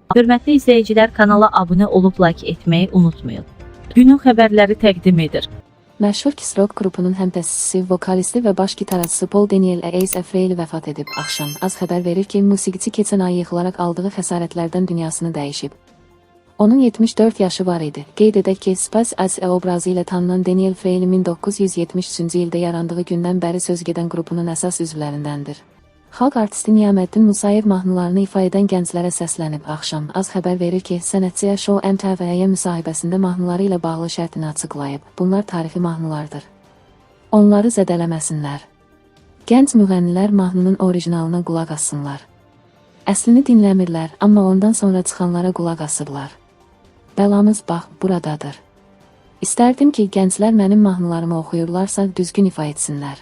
Hörmətli izləyicilər, kanala abunə olub like etməyi unutmayın. Günün xəbərləri təqdim edir. Məşhur Kiss Rock qrupunun həm təsisçisi, vokalisti və baş gitarçısı Paul Daniel Ace Frehley vəfat edib. Axşam az xəbər verir ki, musiqiçi keçən ay yıxılaraq aldığı xəsarətlərdən dünyasını dəyişib. Onun 74 yaşı var idi. Qeyd edək ki, Space Ace obrazı ilə tanınan Daniel Frehley 1973-cü ildə yarandığı gündən bəri söz gedən qrupunun əsas üzvlərindəndir. Xalq artisti Niyaməddin Musayev mahnılarını ifa edən gənclərə səslənib. Axşam az xəbər verir ki, sənətçiyə Show MTV-yə müsahibəsində mahnıları ilə bağlı şərtini açıqlayıb. Bunlar tarixi mahnılardır. Onları zədələməsinlər. Gənc müğənnilər mahnının orijinalına qulaq assınlar. Əslini dinləmirlər, amma ondan sonra çıxanlara qulaq asırlar. Bəlamız bax buradadır. İstərdim ki, gənclər mənim mahnılarımı oxuyurlarsa düzgün ifa etsinlər.